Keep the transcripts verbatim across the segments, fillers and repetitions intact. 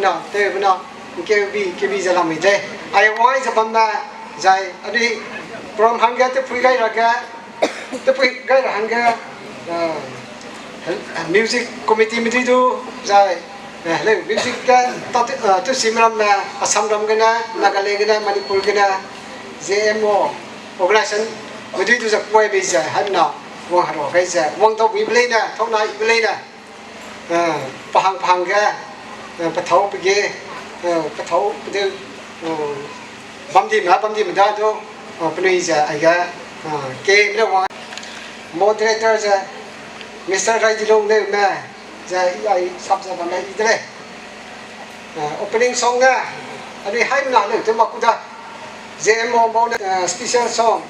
Na, tewbe na, kebi, kebi ze lamui de. Ai wai ze bam na, zai, anui program hangge, tepui gai ra ge, tepui gai ra hangge, eh, music committee medui du, zai, eh, heleu, music ge, ta, eh, tu sim ram me, Assam ram gene, Nagaland gene, Manipur gene, Z M O, organization, medui du ze kuai bei ze, hana, wang haro gai ze, wang dau bui belei ne, thau na i belei ne. Eh, pahang pahang ge, eh, pethau pege, eh, pethau pede, eh, bam di ma, bam di ma da du, eh, penui ze, aige, eh, ke mle wang. Moderator ze, Mister Raidilung ne me, ze, i ai sap ze bam le i de lei. Eh, opening song ne, anui haimna leu te mak ku da. Z M O bau ne, eh, special song.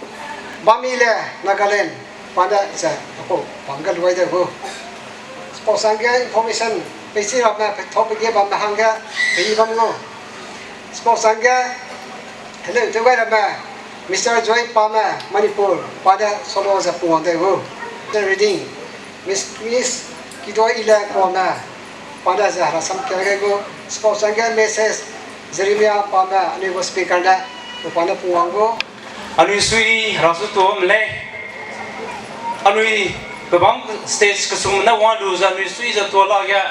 Bami le Nagaland. Pa ne ze, ako, bam ge luai de gu. Sports hangge information, peichi ramme, pethau pege bamme hangge, pei bam gu. Sports hangge, heleu te gai ramme, Mister Joy pa me, Manipur, pa ne solo ze pungwang de gu. The reading. Miss, Miss Kido Ile Kuame, pa ne ze herasam kel gai gu, sports hangge Missus Jeremiah pa me, anui gu speaker ne, pa ne pungwang gu. Anui sui herasu tuam lei. Anui pebam stage kesum ne wang lu ze anui sui ze tua la ge.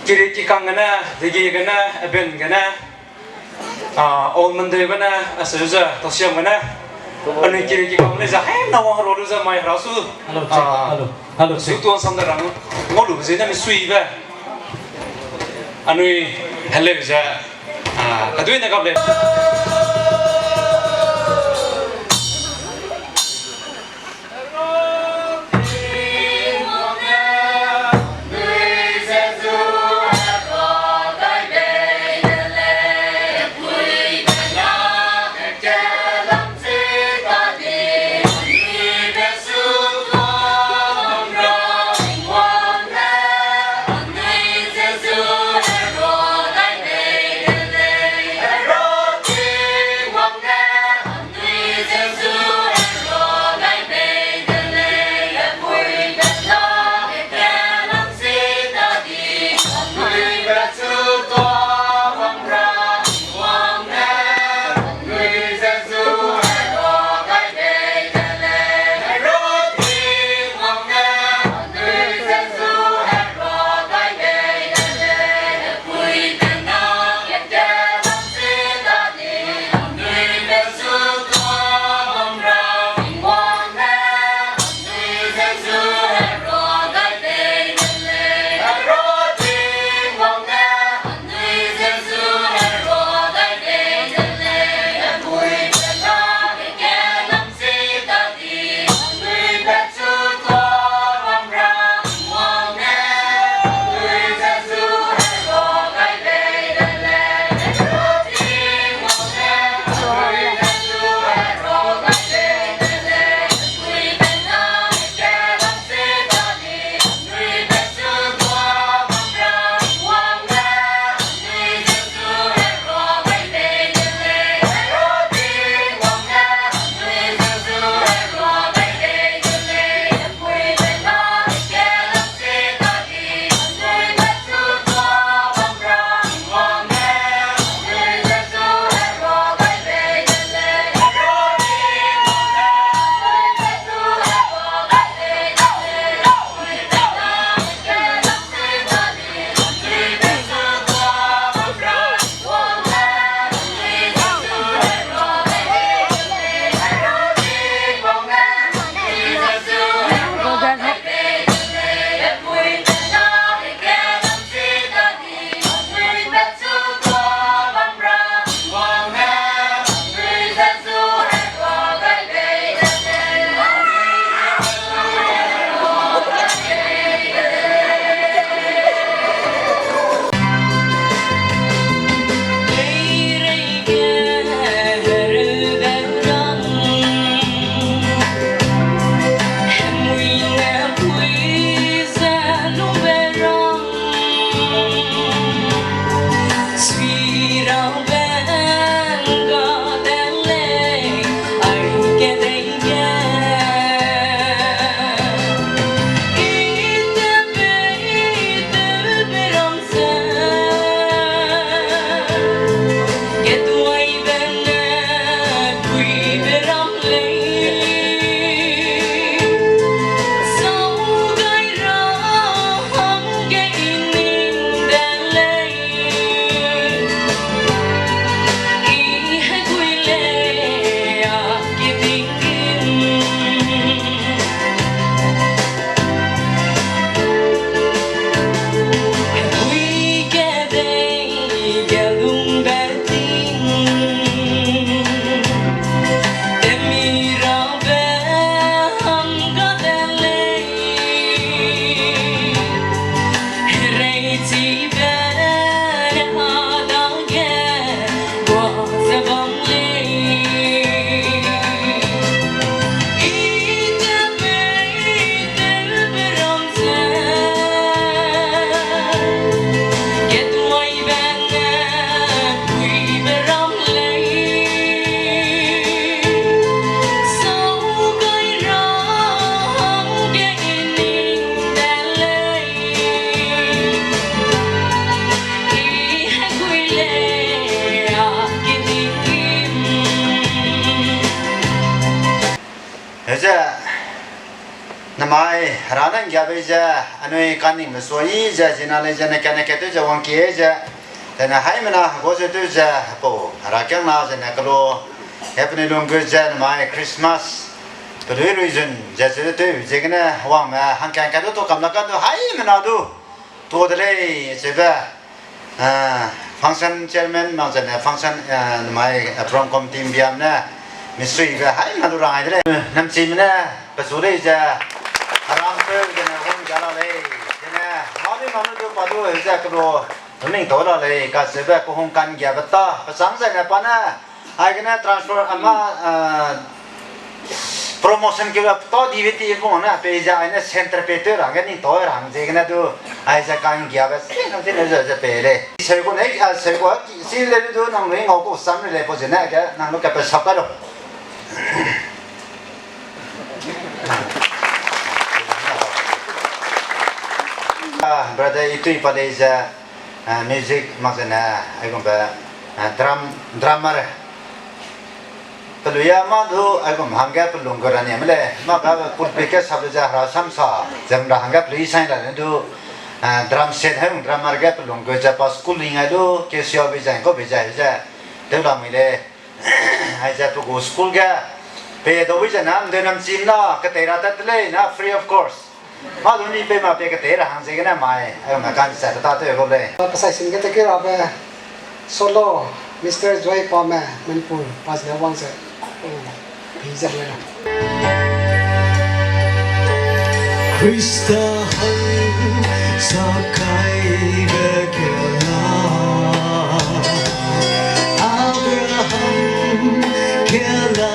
Kiri kikang gene, degi gene, aben gene. Ah, Old Mandeu gene, aseu ze, Tosiam gene. Anui kiri kikang lei ze, hai na wang ro lu ze mai herasu. Hello, check. Ah, hello. Hello, check. Su tuan sam de rang. Ngau lu ze ne mi sui be. Anui heleu ze. Ah, kadui ne kap lei. Namai, Hera ne nggiabe ze, anui kaningme suayi ze, zina lei ze, ne kane ke tew ze wangkie ze, tene haimena hego ze tew ze, pau, Hera kiangna ze ne kelo, e penui lunggu ze, namai Christmas, pelui lui zun, ze ze tew, ziegene wangme, hangkang ka du to kamla ka du, haimena du, to de lei, zebe, ah, function chairman, mak zene function, ah, namai, ah, program committee mbiam ne, misuibe, haimena du rang ai de lei. Namchime ne, pesu lei ze, aram peu zene hung ja la lei, zene, mami mami du pa du, ze kelo, ning tau la lei, kacheube kehung kanggiabe ta, pechâng zene pa ne, aigene transfer ama, ah, promotion keu la tau dibe ti bung ne, peize aine center pe tew ra hangge ning tau ra hang ziegene du, aize kanggiabe, sing nang sing ze ze pe lei. Seu gu ne, ah, seu gu, si le du nang lui ngau gu sam le pau zene, ge nang lu ka pe sap ka lu. Ah, brother Itui pa lei ze, ah, music mak zene, aigumbe, ah, drum, drummer. Pelui a ma du, aigum hangge pelung gu ra ni me lei, ma ka pulpit ge sap ze hera samsa, zem ra hangge pelui sai la ne du, ah, drum set hang drummer ge pelung gu ze pa school ling ai du, ke sia bi zai, ko bi zai ze, tew la mui lei. Aize pe gu school ge, pe dau bi ze nam, de namchim na, ketei ra tat lei na, free of cost. Ma du ni pe ma pe ketei ra hang ziegene mai, aigumbe kan sa ta tew gu lei. Pasai sim ge te ke rabe, solo, Mister Joy Pame, Manipur, pa zene wang ze, pi ze le. Khrista hang sa kaibe kela, Abraham kela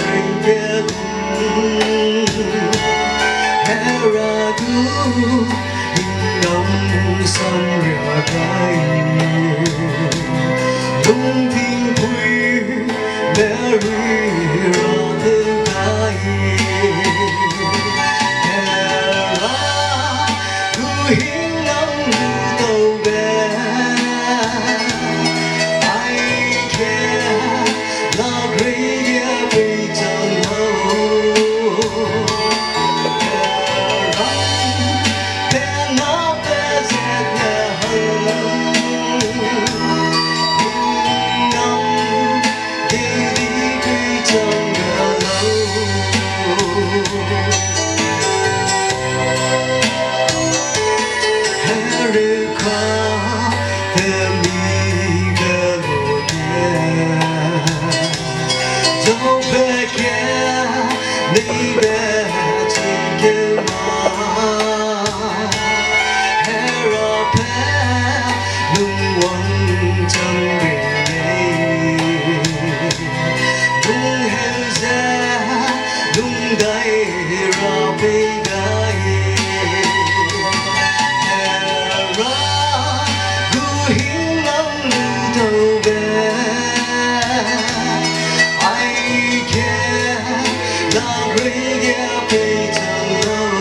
ringbe gum, Hera du hingnam samria gai, lungtingpui Mary ra teu gai, Hera gu hingnam lu taube, ai ke lak reige peichang lau. Hera tena pe zet ne hang, hingnam Hera pe lungwang chang bei lei, lungheu ze lungdai ra pei gai. Hera gu hingnam lu taube, ai ke lak reige peichang lau.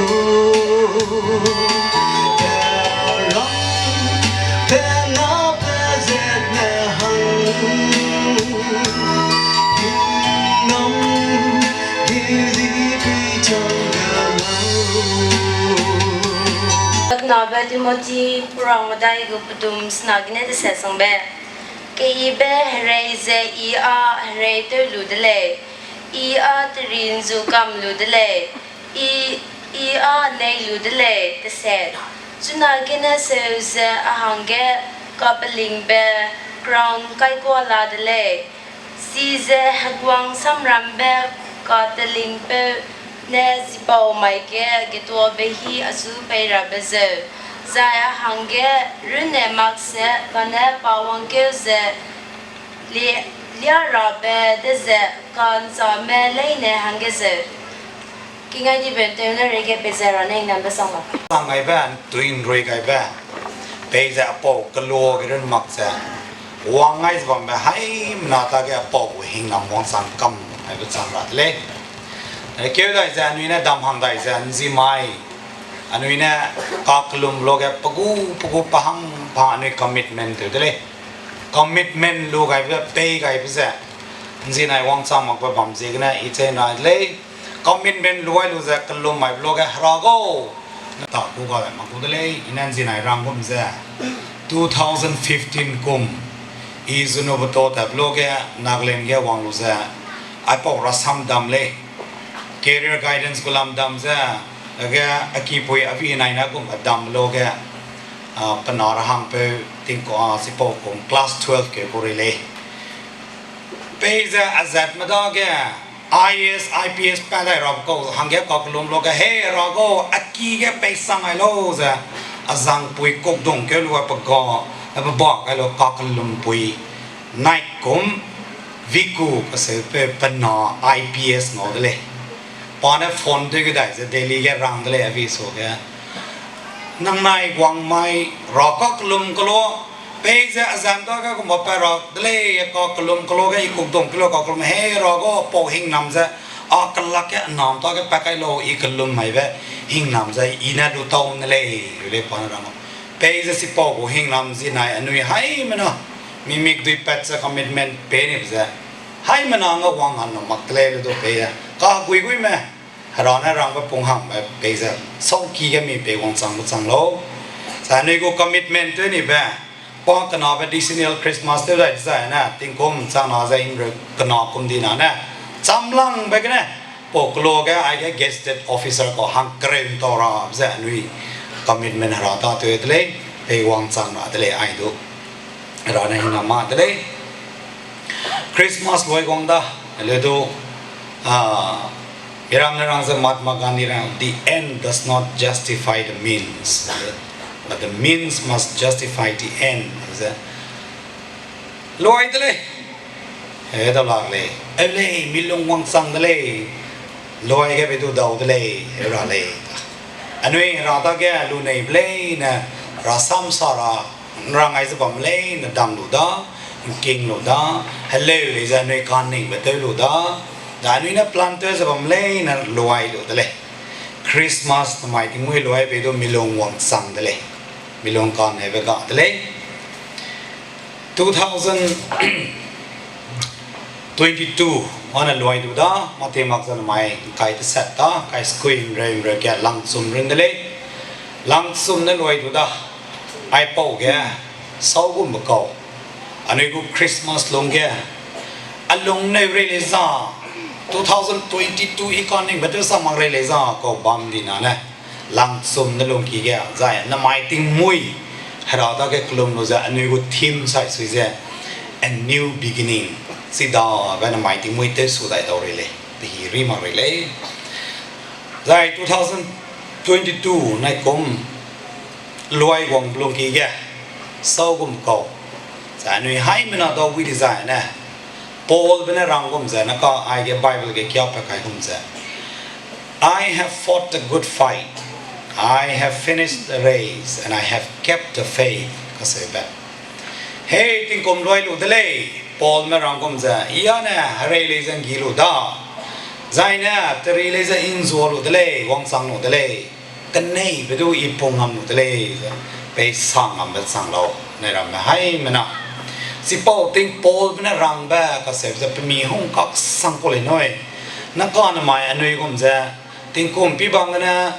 Hera tena pe zet ne hang, hingnam gedi peichang lau. Patnabe Timothy purang medai gu pedum sena gene deset sangbe. Keyibe herei ze I â herei tew lu de lei, I â teri nzu kam lu de lei, I, I â nei lu de lei, deset. Chunagene seu ze a hangge kapelingbe crown kaikua la de lei, chize heguang samrambe katelingpeu ne chipau mai ge getuabe hî achu pei rabe zeu, zai a hangge runne makse kane pa wangkeu ze lia, lia rabe de ze ka'nchame leine hangge zeu. Kingai dibe tew ne reige peize ra ne hingnambe sang lau. Sang gaibe, ’ntui ’nrui gaibe, peize apau kelo ge run mak ze, wang ngai ze bambe haimena tage apau gu hingnam wangchang kam gaibe chang ra de lei. Keu dai ze anui ne dam hang dai ze ’nzi mai, anui ne kakellum lu ge pe gu, pe gu pa hang pa anui commitment tew de lei. Commitment lu gaibe, pei gaibe ze, ’nzinai wangchang makbe bam ziegene I chei nai de lei. commitment luai lu ze kelum mai blo ge Hera gau, na ta ku ga le ma ku de lei, i nan zi nai rang gum ze. Two thousand fifteen kum, i zunu beto ta blo ge Nagaland ge wang lu ze, aipau rasam dam lei. Career guidance gu lam dam ze, age a kipui a vi nai na gum a dam lo ge, a, pe na ra hangpeu tingku a sipau kum class twelve ke ku rei lei. Peize a zat me dage, I A S, I P S pa dai ra kau hangge kakellum lo ge, he ra gau, a ki ge pei sang ai lo ze, a zangpui kukdung keu lu a pe ga, a pe ba kai lo kakellum pui, nai kum, Viku kaseu pe pe na I P S ngau de lei. Pa ne phone tew ge dai ze Delhi ge rang de lei, a vi su ge. Nang nai guang mai ra kakellum kelo, peize a zam dage kum ba pa ra de lei, kakellum kelo ge i kukdung kelo kakellum he ra gau pau hingnam ze, a kelak ge nam ta ge pa kai lo i kellum mai be hingnam ze i ne lu tau ne lei, lei pa ne rang. Peize sipau gu hingnam zi nai anui haimena, mi mik dui pat ze commitment pe ni ze, haimena nga wang han na mak te lei le du pei e. Kaguiguime, Hera ne rangbe pung hangbe peize, sauki ge mi pei wangchang lu chang lau. Zai anui gu commitment tew ni be, pa kenabe decennial Christmas tew dai dezai ne, tingkum chang na ze himreu kena kum di na ne, chamlangbe gene, pau kelo ge aige gazetted officer kau hangkereu ntau ra ze anui commitment Hera ta tew de lei, pei wangchang ra de lei ai du. Hera ne hina ma de lei. Christmas luai guang da, le du, a, miram ne rang ze Mahatma Gandhi rang, the end does not justify the means, but the means must justify the end, ze. Luai de lei. E dau lak lei. Eu lei, mi lung wangchang de lei. Luai ge be du dau de lei, eu ra lei. Anui Hera dage lu neibe leine, rasam sa ra, nrang ai ze bam leine dam lu da, nking lu da, heleu lei ze anui kaningbe tew lu da, da anui ne plan tew ze bam leine luai lu de lei. Christmas namai tingmui luai be du mi lung wangchang de lei. Mi lung kaneibe ga de lei. Two thousand twenty-two ane luai du da, mate mak ze namai kai teset da, kai skui nreu nreu ge Langchum run de lei. Langchum ne luai du da, aipau ge, sau gumbe kau. Anui gu Christmas lungge, a lung neu rei lei za, two thousand twenty-two i kaningbe tew sa mak rei lei za kau bam di na ne, Langchum ne lungki ge, zai namai tingmui, Hera dage kelum lu ze anui gu theme sai sui ze, a new beginning, chidabe namai tingmui tew su dai dau rei lei, pehî ri mak rei lei. Zai two thousand twenty-two nai kum, luai guang lungki ge, sau gum kau. Zai anui haimena dau wi dezai ne, Paulbe ne rang gum ze, ne ka aige Bible ge kiapat kai gum ze, I have fought the good fight, I have finished the race, and I have kept the faith, kaseube. Hei tingkum luai lu de lei, Paulme rang gum ze, i ane herei lei ze nggi lu da, zai ne teri lei ze nzua lu de lei, wangchang lu de lei, keneibe du i pung ngam lu de lei, ze pei sa ngambe chang lau, ne ramme haimena. Chipau ting Paulbe ne rangbe kaseube ze pemi hung kaksang ku lei nui. Ne ka namai anui gum ze, tingkum pi bang gene,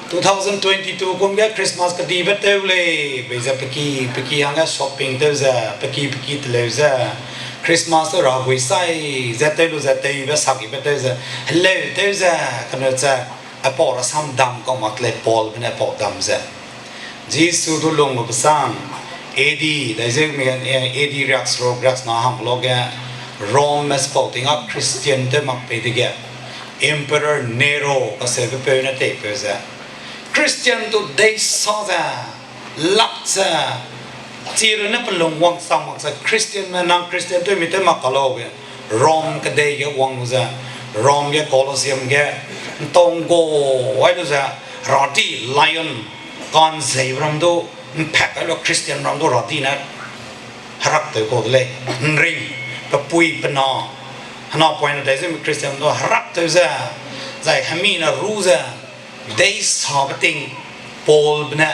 two thousand twenty-two kum ge Christmas kedibe tew lei, bei ze peki, peki hangge shopping tew ze, peki, peki teleu ze, Christmas tew ra gui sai, ze tew lu ze tewbe sakibe tew ze, heleu tew ze, kenu ze, aipau rasam dam kau mak lei Paulbe ne pau dam ze. Jisu du lung lu besang, A D, dai zeu mi, eh, A D riakseruk riaksena hang lo ge, Rome me chipau ting a Christian tew mak pei dege, Emperor Nero kaseube peu ne teipeu ze, Christian tu dei sa ze, lak ze, chi runne pe lung wangchang mak ze, Christianme nang Christian tew mi tew mak ka lau ge, Rome kedei ge wang lu ze, Rome ge Colosseum ge, ntau nggua ai lu ze, heradi lion, kanzeibe ram du, mpak ai lu Christian ram du heradi ne, herak tew kau de lei, nring, pe pui pe na, hena poine dai zeu mi Christian du herak tew ze, zai hemi ne ru ze, dei sabe ting, Paulbe ne,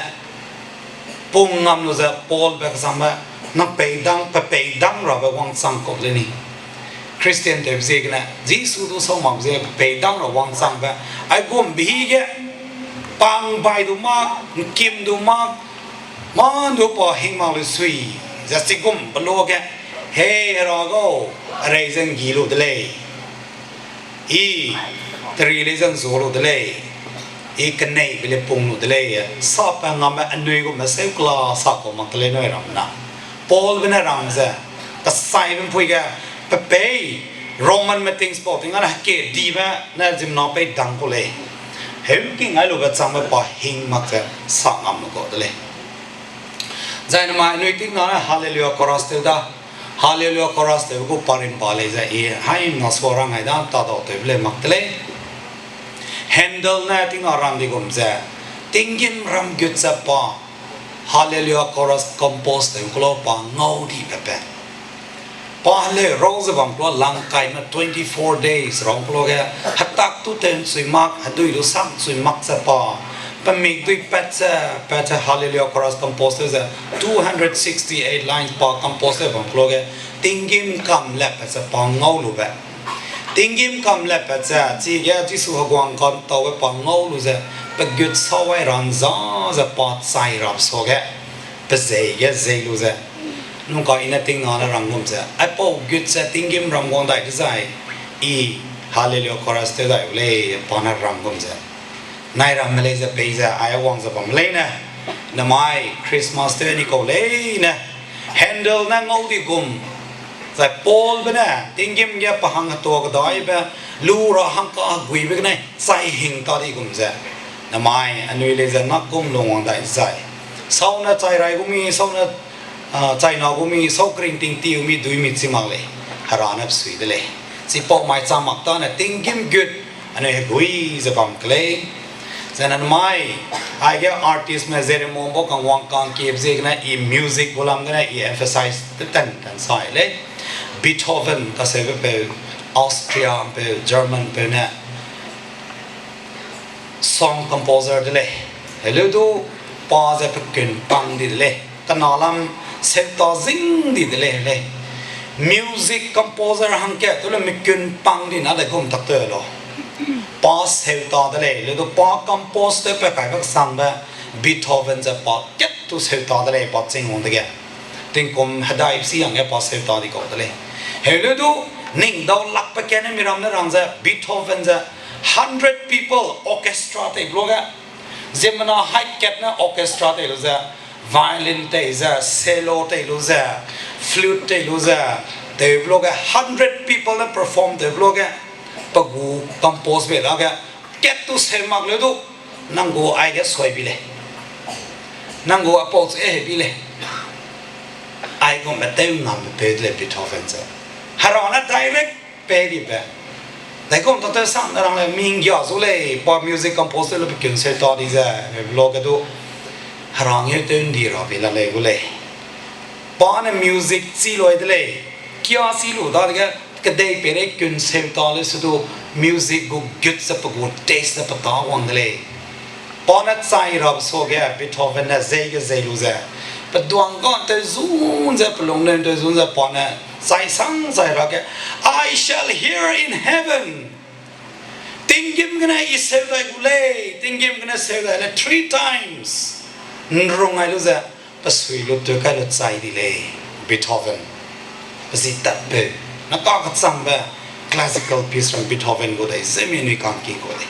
pung ngam lu ze Paulbe kechangbe, nang peidang, pe peidang rabe wangchang kau de lei ni. Christian tewbe ziegene, Jisu du sau mak ze, peidang ra wangchangbe, aigumbe hige, pang bai du mak, ’ngkim du mak, mâ du pa hing mak lu sui, ze chigumbe luage, Hei Hera gau, arei ze ’nggi lu de lei. I teri lei ze ’nzu lu de lei. I keneibe le pung lu de lei. Sape ngamme anui gume seu kela sa kau mak de lei nui ram na. Paulbe ne rang ze, kesaibe ’mpui ge, pe pei, Romanme ting chipau ting âne hekedibe ne ziemmena pei dang kau lei. Heu ’ngking ai lube changbe pa hing mak ze sa ngam lu kau de lei. Zai namai anui tingna ne Hallelujah chorus tew da. Hallelujah chorus tew gu pa rimba lei ze i haimna sua rang ai da, tadau tewbe lei mak de lei. Handel ne tingna rang di gum ze, tinggîm ram gut ze pa Hallelujah chorus compose tew kulo pa ngau di pepe. Pa heleu rau ze bam kulo langkaime twenty-four days rau kulo ge, hetak tu tew ’nchui mak, hedui du sam ’nchui mak ze pa, pe mikdui pat ze, pat ze Hallelujah chorus compose tew ze, two hundred sixty-eight lines pa compose tew bam kulo ge, tinggîm kam lepat ze pa ngau lube. Tinggîm kam lepat ze, chige Jisu heguang kantaube pa ngau lu ze, pe gut sawai ran za ze pa chai rap suage, pe zei ge zei lu ze, nungka i ne tingna ne rang gum ze, aipau gut ze tinggîm ram guang dai dezai, i Hallelujah chorus tew dai u lei, pa ne rang gum ze. Nai ramme lei ze pei ze, ai wang ze bamme leine, namai Christmas tew ni kau leine, Handel ne ngau di gum, zai Paulbe ne tinggîm ge pa hang hetua kedaibe, lu ra hangkaheguibe gene chai hing ta di gum ze, namai anui lei ze nak gum lungwang dai zai, sau ne chai rai gu mi, sau ne, ah, chai na gu mi, sau kering tingti gu mi, dui mi chi mak lei, Hera ne pesui de lei. Chipau mai chang mak tane tinggîm gut anui hegui ze bam ke lei. Zai namai, aige artistme Jeremombo kangwang kangkiebe ziegene i music gu lam gene i emphasize teten ten sai lei. Beethoven kaseube peu, Austria peu, German peu ne song composer de lei. Heleu du pa ze pe kun pang di de lei. Kena lam seuta zing di de lei lei. Music composer hangkat tu le mi kun pang di na de gum tak te lau. Pa seuta de lei, leu du pa compose tew pe kaibe kesangbe Beethoven ze pa kat tu seuta de lei, pa ching wang dege. Tingkum hedai si hangge pa seuta di kau de lei. Heleu du ning dau lakbe kane mi ram ne rang ze Beethoven ze hundred people orchestra tei blo ge. Ziemmena hai kat ne orchestra tei lu ze, violin tei ze, cello tei lu ze, flute tei lu ze, tei blo ge hundred people ne perform tei blo ge, pe gu compose be dage, kat tu seu mak leu du, nang gu aige suai bi lei. Nang gu apau chu e he bi lei. Aigumbe tew ngambe peu de lei Beethoven ze. Hera ne direct pe dibe. Daigum ta tew sang ne rang lei mi nggia zu lei, pa music compose tew le pe kun seuta di ze, blo ge du. Hera ngeu tew ndi ra bi la lei gu lei. Pa ne music chi loi de lei, kia si lu dadege, kedei peirei kun seuta leu se du, music gu gut ze pe gu taste ze pe ta wang de lei. Pa ne chai rabe suage Beethoven ne zei ge zei lu ze, pe duang ga tew zun ze, pe lung ne tew zun ze pa ne chai sang chai ra ge, I shall hear in heaven. Tinggîm gene i seu dai gu lei, tinggîm gene seu dai lei three times. Nrung ai lu ze, pe sui lu tew kai lu chai di lei, Beethoven. Pe zi tatpeu, na ka kechangbe classical piece ram Beethoven gu dai ze mi nui kangki gu lei.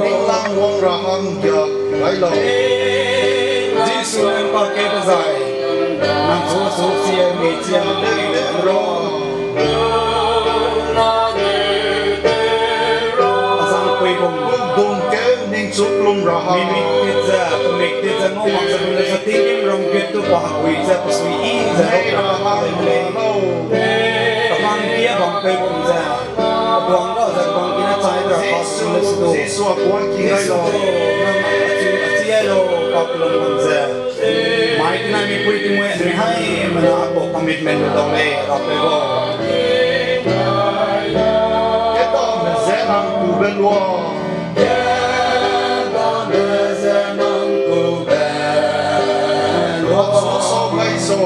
Ninglang wang ra hangge gai lau. Jisu ne pa ke dezai, nang chu su sia mi chia ro. Azang pui bung. Bung ke ningchuk lum ra ha. Mi mik tit ze, mik tit ze, ngau mak ze, bung ze, sa tinggîm ram ke tu pa pui ze, pa sui i ze, nei ra ha le. Kapang kia bang pui bung ze. Buang ga ze buang kina chai ra pa su le su. Jisu a buang ki gai lo. Jisu, a chi, a chi ai lo, pa kulum bang ze. Mai kina mi Pui tingmui nui hai mena ko commitment lu dau lei, Rapeu gau. Ketabe ze nang kube lua. Ketabe ze nang kube lua. Sa, sa, gai so.